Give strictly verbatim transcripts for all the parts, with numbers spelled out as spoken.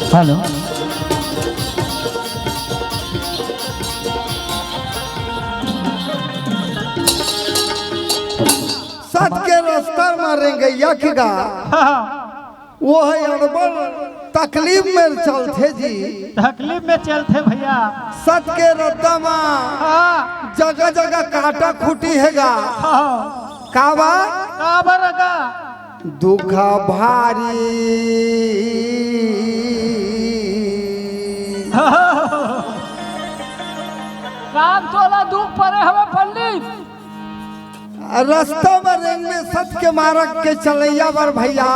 Hello. सत के रस्ता म रेंगइया के गा, हाँ। वो है अड़बड़ तकलीफ में चलथे जी। तकलीफ में चलथे भैया। सत के रद्दा म हाँ। जगह जगह काटा खूटी हे गा। हाँ। काबर? काबर गा? दुख भारी। काम तोला दुख परे हवे पंडित। रस्ता म रेंगबे सत के मारग के चलइया बर भैया,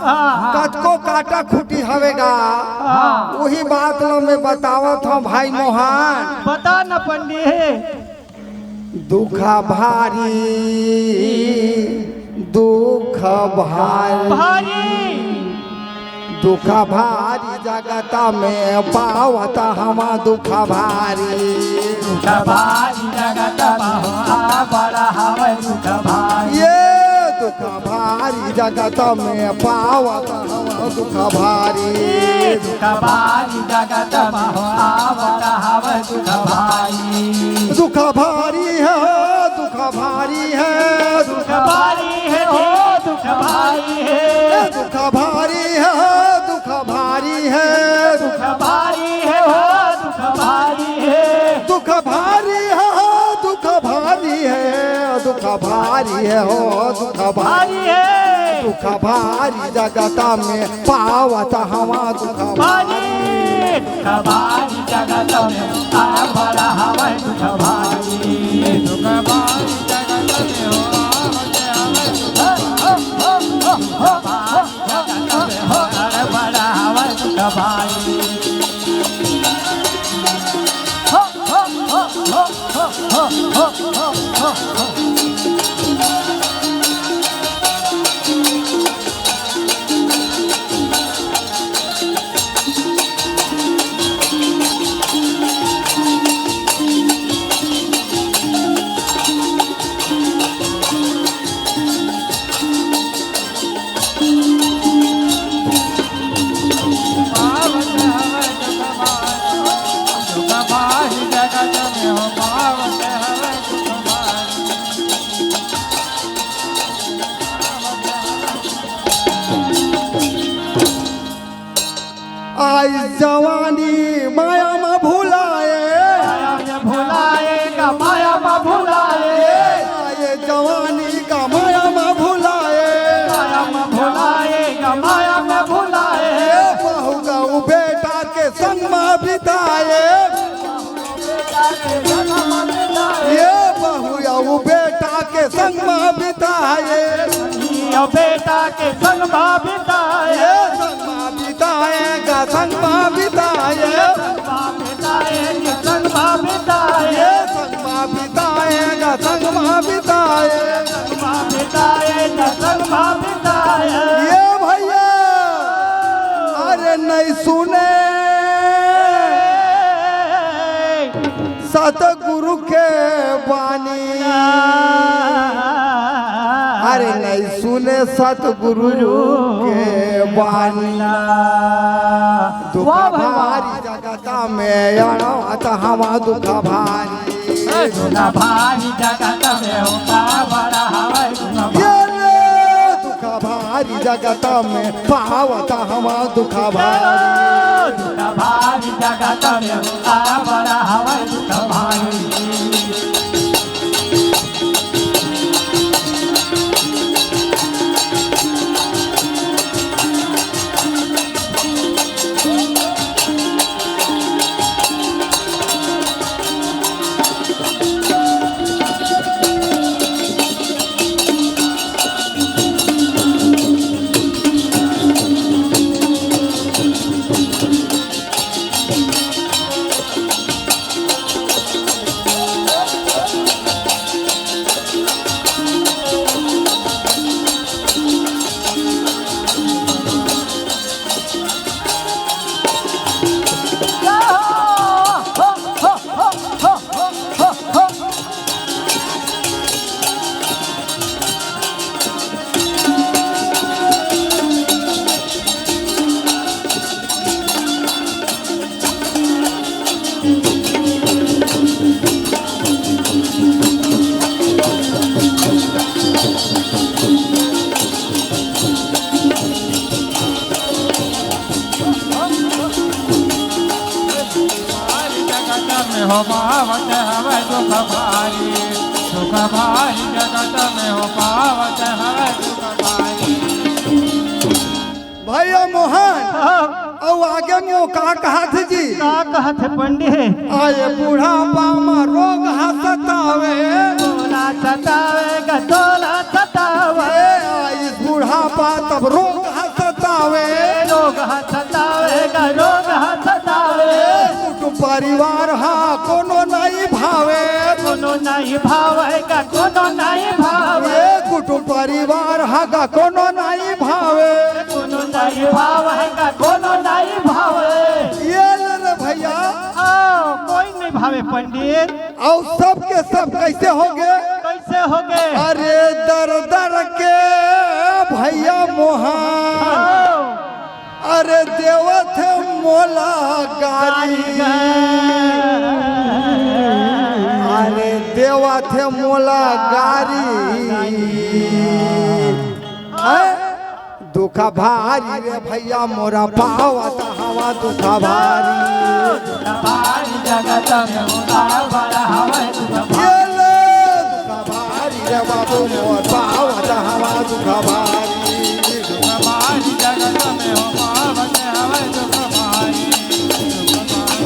हाँ। कतको काटा खूटी हवे गा। हाँ। उही बात ल मैं बतावत हंव भाई मोहन। बता न पंडित। दुख भारी, दुख भारी। भारी। दुख भारी जगत में पावत हंव दुख भारी। दुख भारी जगत में हो, आ बड़ा हवे दुख भारी। ये दुख भारी जगत में पावत हंव दुख भारी। दुख भारी जगत में हो, आ बड़ा हवे दुख भारी। दुख भारी है हो, दुख भारी है। दुख भारी है हो, दुख भारी है। दुख भारी है हो, दुख भारी है। दुख भारी है हो, दुख भारी है। दुख भारी है हो, दुख भारी है। दुख भारी है हो, दुख भारी। भारी है। दुख भारी जगत में पावत हंव दुख भारी। भारी। दुख भारी जगत में आ बड़ा हवे दुख भारी। दुख भारी जगत में हो, आ बड़ा हवे दुख भारी। दुख भारी जगत में हो, आ बड़ा हवे दुख भारी। आई जवानी माया म भुलाए। माया म भुलाए, गा माया म भुलाए। आए जवानी गा माया म भुलाए। माया म भुलाए, गा माया म भुलाए। ए बहू गऊ बेटा के संग म बिताए। ये बहू अउ बेटा के संग म बिताए। अउ बेटा के संग म बिताए। ये संग म बिताए, गा संग म बिताए। संग म बिताए, संग म बिताए। ये संग म बिताए, गा संग म बिताए। संग म बिताए, गा संग म बिताए। ये भैया, अरे नहीं सुने सतगुरु के बानी। अरे नहीं सुने सतगुरु के बानी। दुख वाह भाई वाह। भारी जगत में अड़वत हंव दुख भारी। दुख भारी जगत में हो, का बड़ा हवे दुख भारी। ये रे दुख भारी जगत में पावत हंव दुख भारी। दुख भारी जगत में हो, का बड़ा हवे दुख भारी। पावत हवै दुख भारी, दुख भारी जगत में हो पावत हवै दुख भारी। भैया मोहन, हाँ। अउ आगे में वो का कहत हे जी? का कहत हे पंडित? आए बुढ़ापा में रोग ह सतावे। तोला सतावे गा, तोला सतावे। ए, आइस बुढ़ापा तब रोग ह सतावे। रोग ह सतावे गा, रोग ह सतावे। कुटुम परिवार हा कोनो नहीं भावे। कोनो नहीं भावे गा, कोनो नहीं भावे। ए, कुटुम परिवार हा गा कोनो नहीं भावे। कोनो नहीं भावे गा, कोनो नहीं भावे। ये ले रे भैया। आओ, कोई नहीं भावे पंडित। अउ सबके सब कैसे होगे? कैसे होगे? अरे दर दर के भैया मोहन। आओ। अरे देवत हे मोला गारी। अरे देवत हे मोला गारी। हैं? दुख भारी रे भैया मोरा पावत हवा दुख भारी। दुख भारी जगत में उतार बड़ हवै दुख भारी। ये ले दुख भारी रे बाबू मोर पावत हवा दुख भारी। दुख भारी जगत में हो पावत हवै दुख भारी। दुख भारी।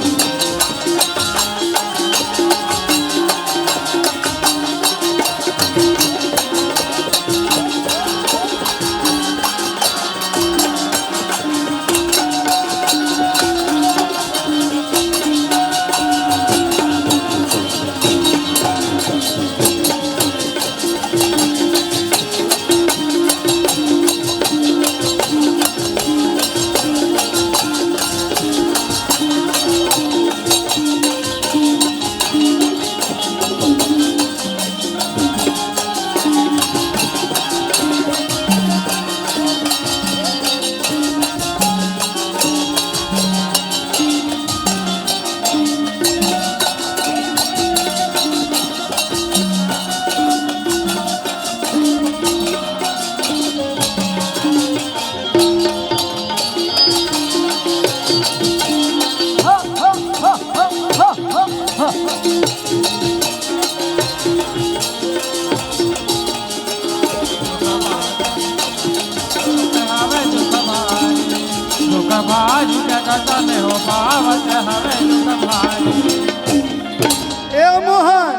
ए मोहन,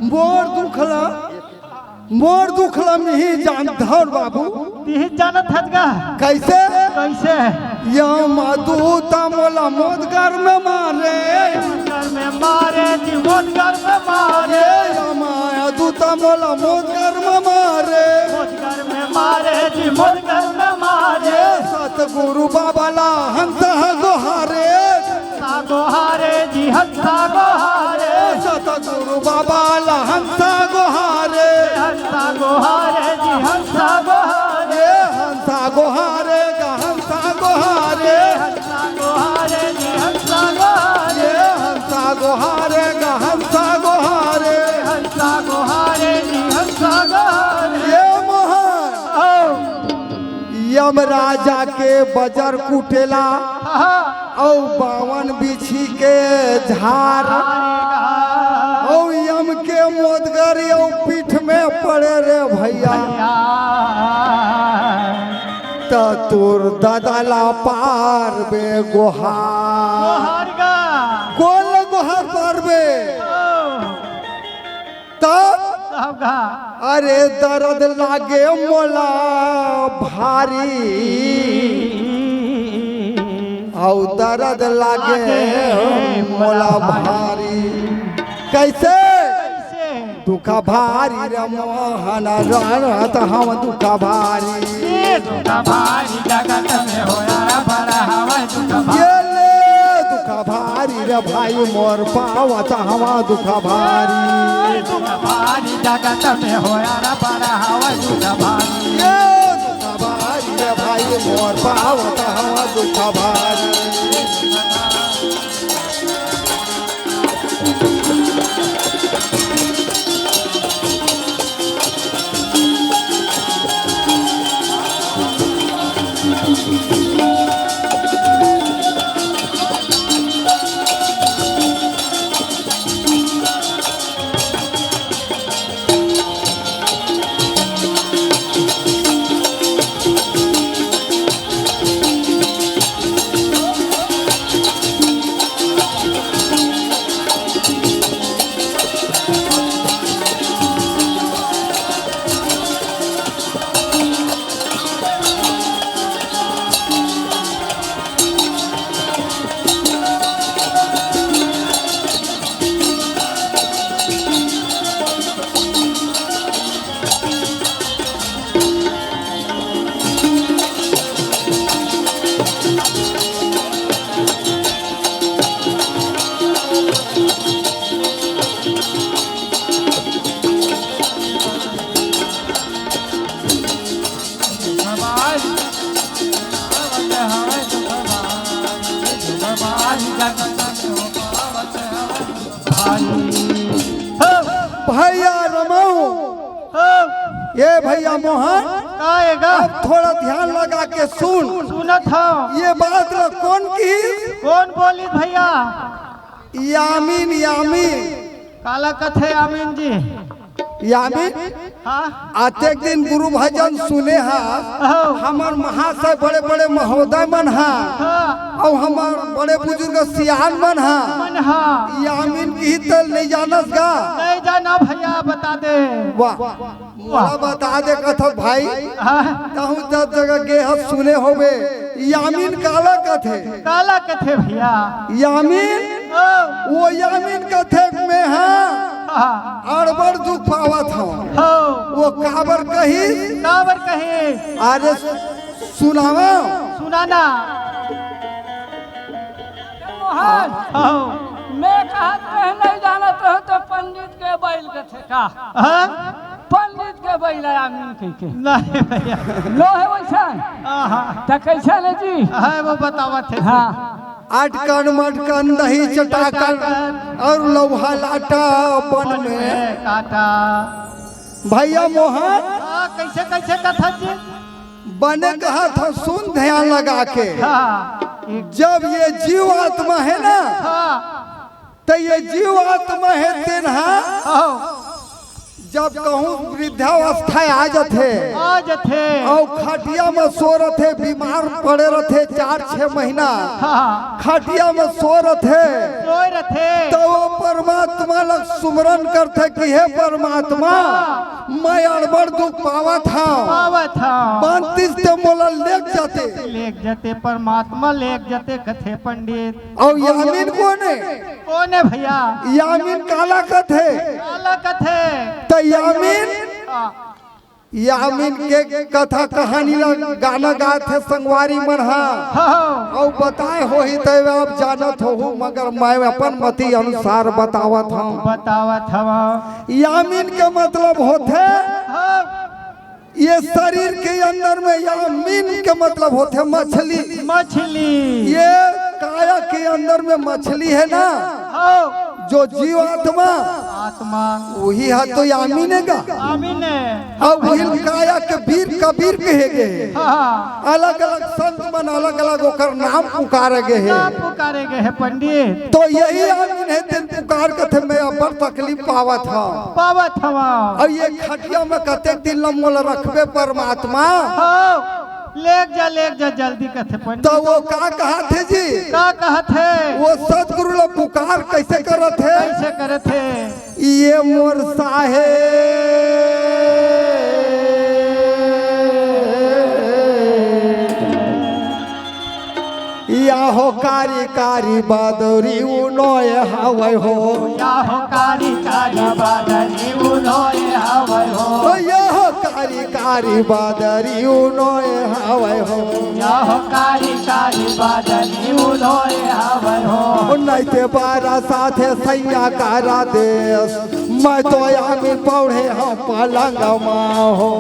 मोर दुख ला, मोर दुख ला मिही जानत हँव बाबू। तिही जानत हस गा। कैसे? कैसे? यमदूत मोला मोदगर में मारे। मोदगर में मारे जी, मोदगर में मारे। यमदूत मोला मोदगर में मारे। मोदगर में मारे जी, मोदगर में मारे। सतगुरु बाबा ला हंस गोहारे। हंसा गोहारे जी, हंसा गोहारे। सतगुरु बाबा ला हंसा गोहारे। हंसा गोहारे जी, हंसा गोहारे। हंसा गोहारे गा, हंसा गोहारे। हंसा गोहारे जी, हंसा गोहारे। हंसा गोहारे गा, हंसा गोहारे। हंसा गोहारे जी, हंसा गोहारे। ए मोहन। ओ। यमराजा के बजर कुटेला। हाँ। अउ बावन बिछी के झार। अउ यम के मोदगर अउ पीठ में पड़े रे भैया। भैया। त तोर ददा ला पारबे गोहार। गोहार गा। कोन ला गोहार पारबे? ओ। तब तब गा। अरे दरद लागे मोला भारी। अउ दरद लागे मोला भारी। कैसे? कैसे? दुख भारी रे मोहन रणत हँव दुख भारी। ए दुख भारी जगत में होया रे बड़ा हवै दुख भारी। ये ले दुख भारी रे भाई मोर पावत हँव दुख भारी। दुख भारी जगत में होया रे बड़ा हवै दुख भारी। ये दुख भारी रे भाई मोर पावत हँव दुख भारी। ए भैया मोहन, का ए गा? अब थोड़ा ध्यान लगा के सुन। सुनत हव। ये बात ला कौन किहिस? कौन बोलिस भैया? यामिन, यामिन। काला कथे यामिन जी? यामिन? हाँ। अतेक दिन गुरु भजन सुने हा, अहो। हमर महाशय बड़े-बड़े महोदय मन हा, हाँ। अउ हमर बड़े बुजुर्ग सियान मन हा। मन हा। यामिन किहिस त नइ जानस गा? नइ जानव भैया, बता दे। वाह। मोला बता दे कथस भाई, हाँ। तहूँ जब जगह गे हस सुने होबे, यामिन काला कथे? काला कथे भैया? यामिन, ओ। वो यामिन कथे में हा, हाँ। अड़बड़ दुख पावत हँव। हो। वो काबर कहिस? काबर कहिस? अरे सुनावा। सुनाना। मोहन, हो। मैं कहत रहे नहीं जानत रहे तो पंडित के बैल कथे। का? हाँ? पंडित के बैल यामिन कहिके। नहीं भैया। नो हे वइसन? आहा। त कइसन हे जी? हाँ, वो बतावत हे। हाँ। अटकन मटकन दही चटाकन अउ लउहा लाटा बन में काटा। भैया मोहन। हाँ, कइसे, कइसे कथस जी? बने कहत हँव, सुन ध्यान लगा के। हाँ। जब ये जीव आत्मा हे ना, हाँ। त ये जीव आत्मा हे तेन हा, हाँ। जब कहूँ वृद्धावस्था आ जथे, आ जथे। अउ खटिया म सो रथे, बीमार पड़े रथे चार छह महीना, हाँ। खटिया म सो रथे, सोए रथे। त वो परमात्मा ल सुमरन करथे कि हे परमात्मा, हाँ। मैं अड़बड़ दुख पावत हँव। पावत हँव। बनतिस ते मोला लेग जाते। लेग जाते परमात्मा, लेग जाते कथे पंडित। अउ यामिन कोन हे? कोन हे भैया? यामिन काला कथे? काला कथे? त यामिन, हाँ। यामिन के कथा कहानी ला गाना गाथे संगवारी मन हा। हाँ। अउ बताए होही त आप जानत होहू, मगर मैं अपन मति अनुसार बतावत हँव। बतावत हवँ। यामिन के मतलब होथे हाँ। ये शरीर के अंदर में यामिन के मतलब होथे मछली। मछली। ये काया के अंदर में मछली हे ना, हाँ। जो जीव आत्मा, आत्मा। वही हा तो यामिन हे गा। यामिन हे। अउ वही काया के बीर कबीर कहे गे हे। हाँ। अलग-अलग संत मन अलग-अलग ओकर नाम पुकारे गे हे। नाम पुकारे गे हे पंडित। तो यही यामिन हे तेन पुकार कथे मैं अब्बड़ तकलीफ पावत हँव। पावत हवँ। अउ ये खटिया म कतेक दिन ल मोला रखबे परमात्मा? हाँ, लेग जा, लेग जा जल्दी कथे पंडित। त वो का कहत हे जी? का कहत हे? वो सतगुरु ल पुकार कइसे करत हे? कइसे करत हे? ये मोर साहेब, या हो कारी कारी बादरी उनोय हवय हो। या हो कारी कारी बादरी उनोय हवय हो। या हो कारी कारी बादरी उनोय हवय हो। या हो कारी कारी बादरी उनोय हवय हो। नहीं ते बारा साथे सैया करा देस, मैं तो यामिन पौड़े हँव पलंग मा हो।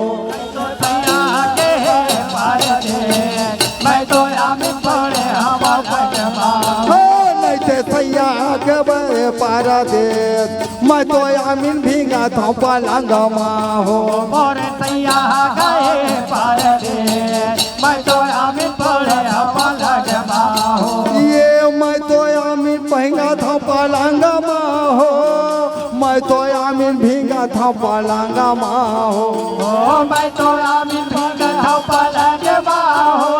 तो सैया के हे परदेस, मैं तो यामिन पौड़े हँव पलंग मा हो। हो, नहीं ते सैया के बे परदेस, मैं तो यामिन भींगत हँव पलंग मा हो। मोरे सैया गए परदेस, मैं तो यामिन पौड़े हँव पलंग मा हो। ये मैं तो यामिन भींगत हँव पलंग मा हो, मैं तो यामिन भींगत हँव पलंग मा हो। ओ, मैं तो यामिन भींगत हँव पलंग मा हो,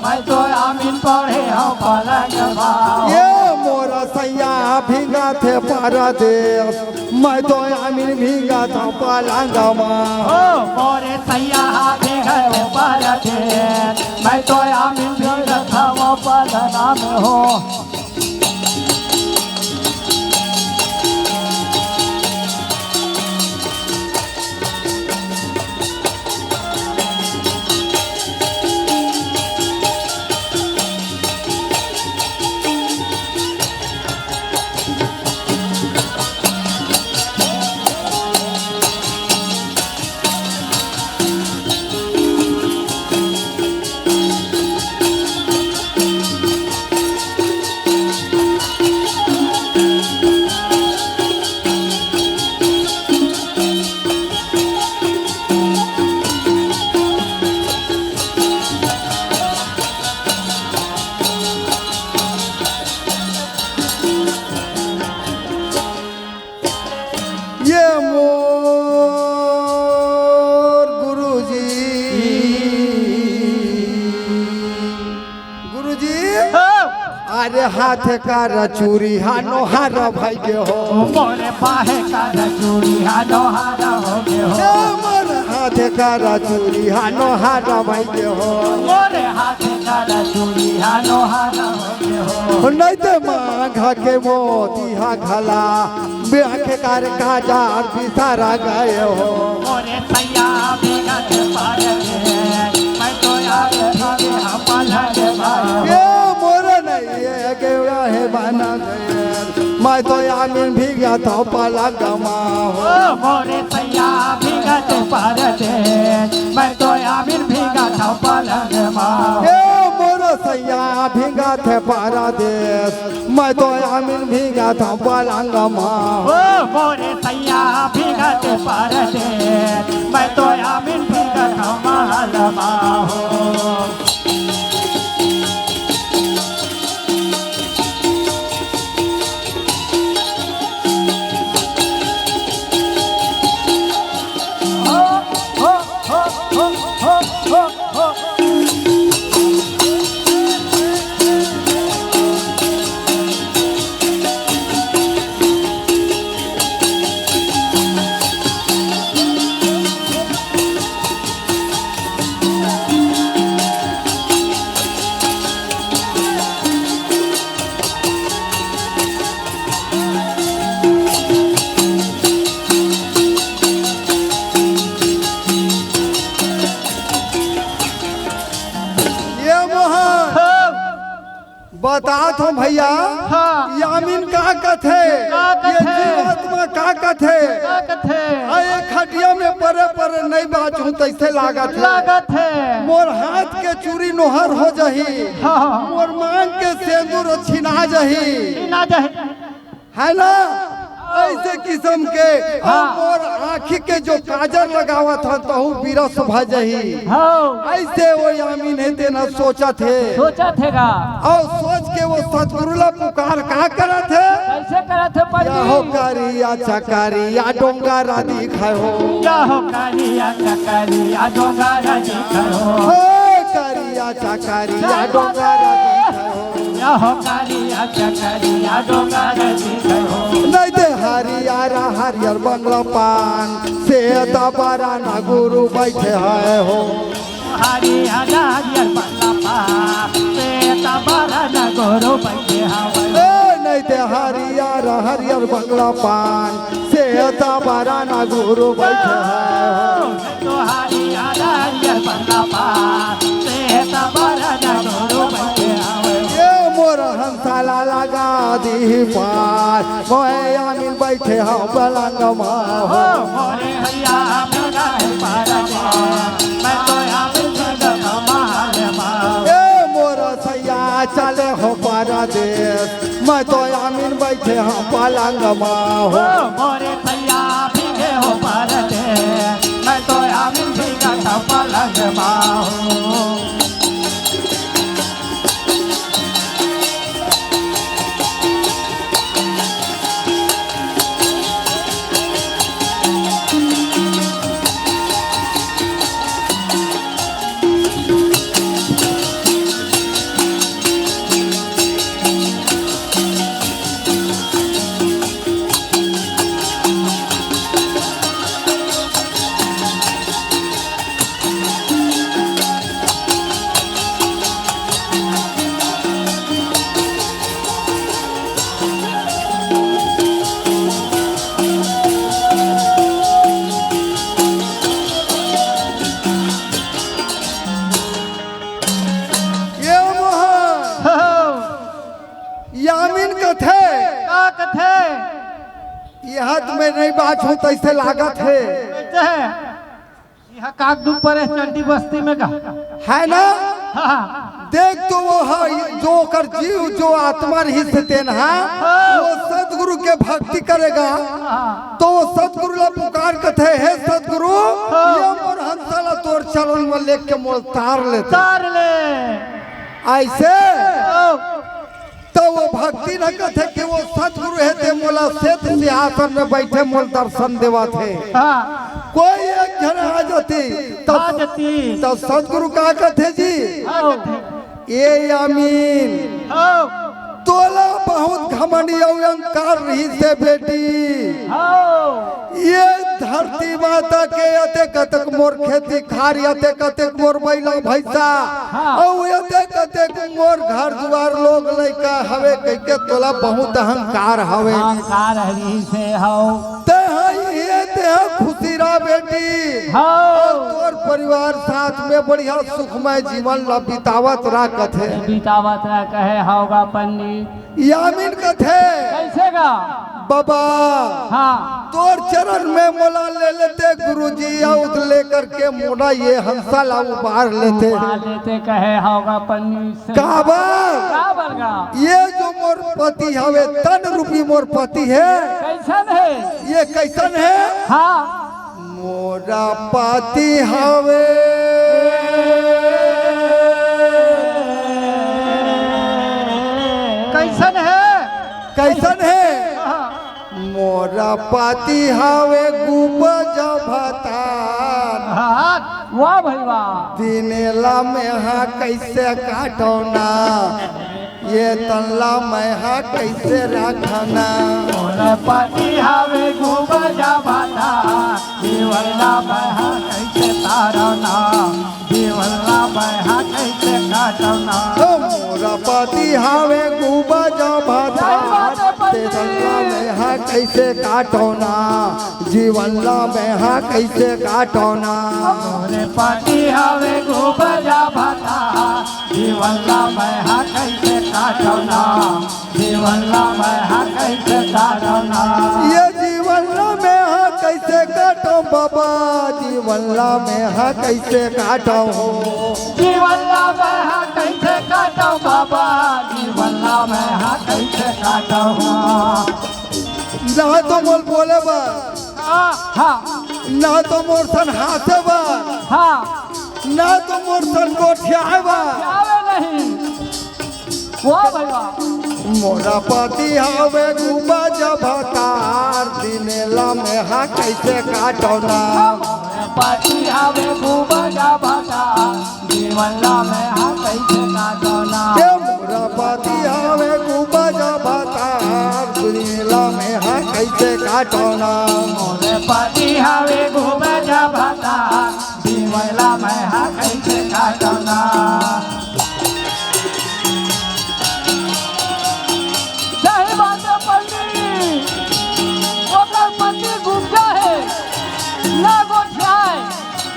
मैं तो यामिन पौड़े हँव पलंग मा हो। ये मोर सैया भींगत हे परदेस, मैं तो यामिन भींगत हँव पलंग मा। ओ मोरे सैया भींगे हो परदेस, मैं तो यामिन भींगत हँव पलंग मा हो। अरे हाथ कर चूरी हा नोहार भई गे हो। मोरे पाहे कर चूरी हा नोहार हो गे हो। ए मोर हाथ कर चूरी हा नोहार भई गे हो। मोरे हाथ कर चूरी हा नोहार हो गे हो। नहीं ते मांग के मोती हा घला, बिहाके कर काजर बिसरा गे हो। मोरे सैया भीगत परदेस, मैं तो यार भीगे हा पलंग मा हो। ए मोर नैया के रहे बना गए, मैं तो यामिन भीगत हूँ पलंग मा हो। ओ मोरे सैया भीगत परदेस, मैं तो यामिन भीगत हूँ पलंग मा हो। ए मोर सैया भीगत परदेस, मैं तो यामिन भीगत हूँ पलंग मा हो। ओ मोरे सैया भीगत परदेस, मैं तो यामिन भीगत हूँ महल मा हो। ये मोहन, हाँ। बतात हूँ भैया, हाँ। यामिन का कथे? का ये कथे? जीवात्मा का कथे? का कथे? आ, ये खटिया में परे परे नहीं बाँचहूँ तैसे लागत हे। लागत हे। मोर हाथ के चूरी नोहर हो जाही। हाँ। मोर मांग के सेंदूर छिना जाही। छिना जाही। है ना? ऐसे किस्म के, हाँ। अउ मोर आँखी के जो काजर लगावत हन, तहू बिरस भा जाही। हाँ। ऐसे वो यामिन हे, तेन सोचत हे। सोचत हे गा। अउ सोच के वो सतगुरु ला पुकार का करत हे? कैसे करत हे, पंडित? या हो करिया चकरिया डोंगरा दिखाए हो। या हो करिया चकरिया डोंगरा दिखाए हो। हो करिया चकरिया डोंगरा दिखाए हो। या हो करिया चकरिया डोंगरा दिखाए हो। नहीं ते हरियारा हरियर बंगला पान, सेता बरा ना गुरु बैठे है हो। हरियारा हरियर बंगला पान, सेता बरा ना गुरु बैठे हवे। ए, नहीं ते हरियारा हरियर बंगला पान, सेता बरा ना गुरु बैठे है हो। तो हरियारा हरियर बंगला पान, सेता बरा ना गुरु बैठे हवे। ए मोर हंसाला लगा दी पार, मोहे यामिन बैठे हव पलंग मा हो। मोरे भैया मेरा है पारा दे, मैं तो यामिन भीगत हूँ महल मा। ए मोर सैया चले हो परदेस, मैं तो यामिन बैठे हूँ पलंग मा हो। ओ मोरे सैया भीगे हो परदेस, मैं तो यामिन भीगत हूँ पलंग मा हो। ये मोहन, हो। यामिन कथे। का कथे? ये हाथ में नहीं बाँचहूँ तैसे लागत हे। कैसे है? यहाँ काग दुख परे चंडी बस्ती में का? है ना? हाँ। देख तो वो है, जो ओकर जीव, जो आत्मा रहिस हे तेन हा, हाँ। वो सतगुरु के भक्ति करेगा, हाँ। तो वो सतगुरु ला पुकार कथे, "हे सतगुरु, हाँ। ये मोर हंसा ला तोर चरण में लेके मोल तार लेते।" तार ले। ऐसे? हाँ। तो वो भक्ति न कथे कि वो सतगुरु हे ते मोला सेत सिंहासन में बैठे मोल दर्शन देवत हे। हाँ। कोई एक झन आ जाती, तब, आ जाती। तब सतगुरु का कथे जी? हाँ। ये यामिन। हाँ। तोला बहुत घमंडी अउ अहंकार रहिस हे बेटी। हाँ। ये धरती माता के अतेक अतेक मोर खेती खार, अतेक अतेक मोर बइला भइसा, हाँ। अउ अतेक अतेक मोर घर दुवार लोग लइका हवे कहिके तोला बहुत अहंकार हवे। अहंकार रहिस हे, हव। तेहा ये तेहा खुशी रह बेटी। हाँ। अउ तोर परिवार साथ में बढ़िया सुखमय जीवन ला बितावत रह कथे। बितावत रह कहे हव गा पंडित। यामिन कथे। कइसे गा? बाबा। हाँ। तोर चरण में मोला ले लेते गुरुजी, अउ लेकर के मोला ये हंसा ला उबार लेते। उबार लेते कहे हव गा पंडित। काबर? काबर गा? ये जो मोर पति हवे, तन रूपी मोर पति हे। कइसन हे? ये कइसन हे? हाँ। मोरा पति हवे। कइसन हे? कइसन हे? हाँ। मोरा पति हवे गुबजा भतार। हाँ, वाह भाई वाह। दिनेला में हा कइसे काटोना, ये तनला मैं हा कइसे राखना। मोर पति हवे गुबजा भतार, दिनेला मैं हा कइसे तारना, दिनेला मैं हा कइसे काटना। ओ मोर पति हवे गुबजा भतार, सही बात हे पति। ते तनला मैं हा कइसे काटोना, दिनेला मैं हा कइसे काटोना। मोर पति हवे गुबजा भतार, दिनेला मैं हा कइसे काटोना, दिनेला मैं हा कइसे तारना। ये दिनेला मैं हा कइसे काटों बाबा, दिनेला मैं हा कइसे काटों हो। दिनेला मैं हा कइसे काटों बाबा, दिनेला मैं हा कइसे काटों हो। ना तो मोर बोले बर, हाँ, हाँ। ना तो मोर सन हाथे बर, हाँ। ना तो मोर सन गोठियाए बर। आवे नहीं। वाह भाई वाह। मोरा पति हवे गुबजा भतार, दिनेला मैं हा कइसे काटोना। मोर पति हवे गुबजा भतार, दिनेला मैं हा कइसे काटोना। ए मोरा पति हवे गुबजा भतार, दिनेला मैं हा कइसे काटोना। मोर पति हवे गुबजा भतार, दिनेला मैं हा कइसे काटोना। सही बात हे पंडित, ओकर पति गुबजा हे, ना गोठियाए,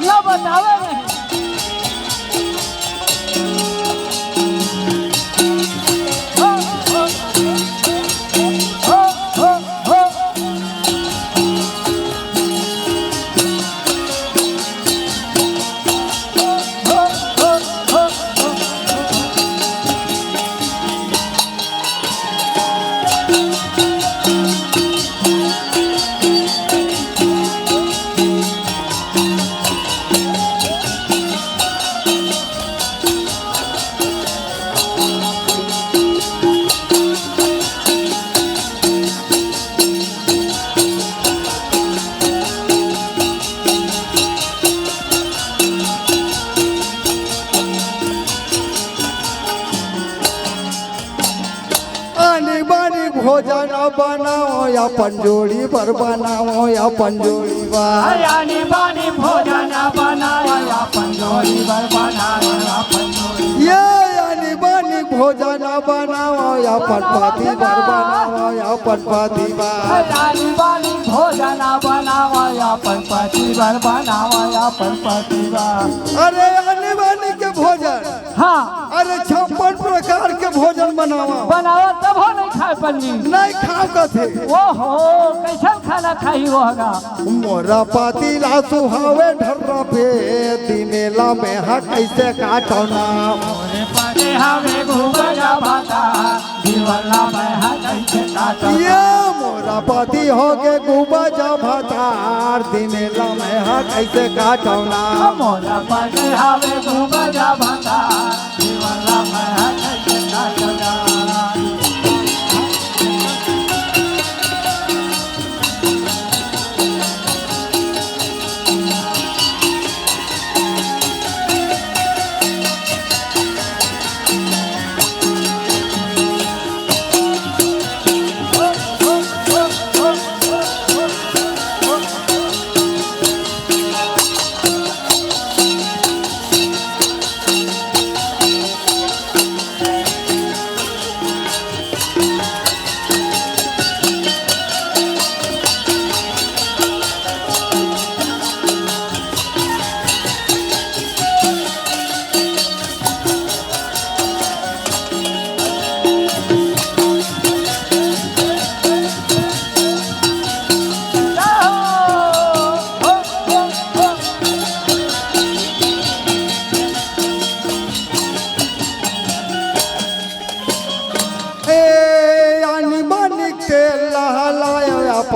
ना बतावे नहीं। आनी बानी भोजन बनाओ, अपन जोड़ी बर बनाओ, अपन जोड़ी बर। आनी बानी भोजन बनाओ, अपन जोड़ी बर बनाओ, अपन जोड़ी। ये आनी बानी भोजन बनाओ, अपन पति बर बनाओ, अपन पति बर। आनी बानी भोजन बनाओ, अपन पति बर बनाओ, अपन पति बर। अरे आनी बानी के भोजन। हाँ। अरे छप्पन प्रकार के भोजन बनावा। बनावा तभो नहीं खाए पंडित। नहीं खाव कथे। ओहो, कइसन खाना खाही वो गा। मोरा पति ला सुहावे ढर्रा पे, दिनेला मैं हा कइसे काटोना। मोरे पति हवे गुबजा भतार, दिनेला मैं हा कइसे काटोना। ये मोरा पति होगे गुबजा भतार, दिनेला मैं हा कइसे काटोना। मोरा पति हवे गुबजा भतार, दिनेला मैं हा कइसे काटोना।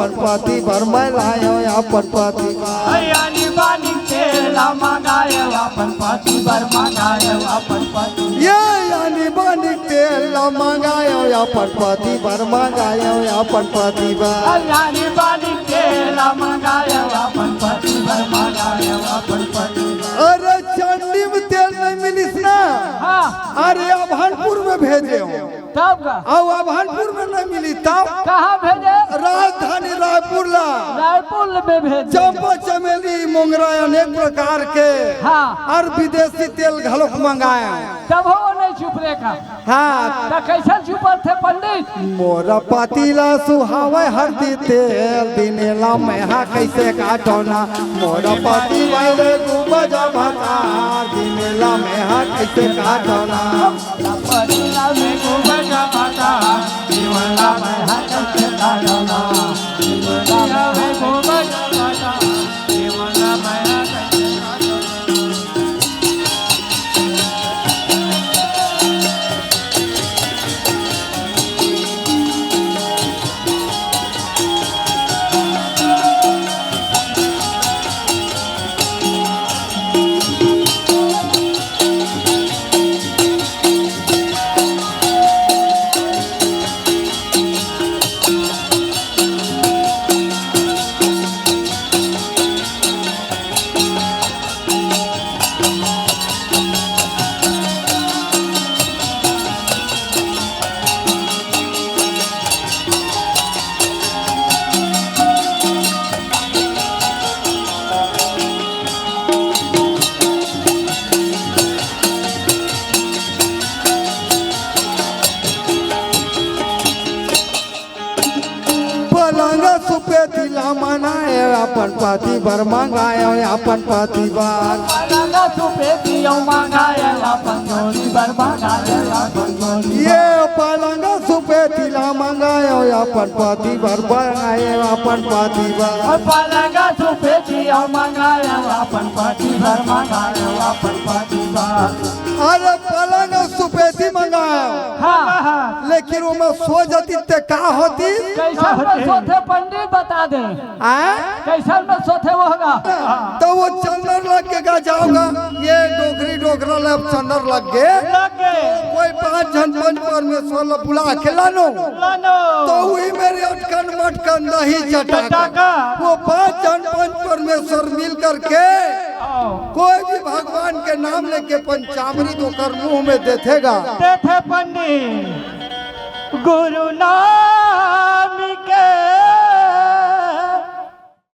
अपन पति बर मैं लायो अपन पति बर। यानी बानी तेल मंगायो अपन पति बर मंगायो अपन पति। ये यानी बानी तेल मंगायो अपन पति बर मंगायो अपन पति बर। यानी बानी तेल मंगायो अपन पति बर मंगायो अपन पति बर। अरे चंडी में तेल नहीं मिलिस ना। हाँ। अरे अभनपुर में भेजे हो। तब का? अउ अभनपुर में नहीं मिली तब? कहाँ भेजे? राजधानी रायपुर ला। रायपुर में भेजे। चंपा चमेली मोंगरा अनेक प्रकार के। हाँ। अउ विदेशी तेल घलोक मंगाए। तब हो नहीं चुप रे का। हाँ। त कैसे चुपत हे पंडित? मोर पति ला सुहावे हरदी तेल, दिने ला मैं हा कैसे काटोना। मोर पति वाले गुबजा भतार, दिने ला मैं हा कैसे काटोना। पलंग सुपेती ला मंगाए अपन पति बर मंगाए अपन पति बर। पलंग सुपेती अउ मंगाए अपन जोड़ी बर मंगाए अपन जोड़ी। ये पलंग सुपेती ला मंगाए अपन पति बर मंगाए अपन पति बर। पलंग सुपेती अउ मंगाए अपन पति बर मंगाए अपन पति बर। अरे पलंग सुपेती मंगाए। हाँ। लेकिन ओमा सो जाती ते का होती? कैसन में सोथे पंडित बता दे। आय? कैसन में सोथे वो होगा? त वो चंदर लग के गा जाओगा। ये डोकरी डोकरा ले अब चंदर लग गे। लग गे। कोई पांच झन पंच परमेश्वर ला बुला के लानो। लानो। त वही मेरे अटकन मटकन दही चटाका। चटाका। वो पांच झन पंच परमेश्वर मिल करके आओ। कोई भी भगवान के नाम लेके पंचामृत ओकर मुंह में देथेगा। देथे पंडित। गुरु नाम के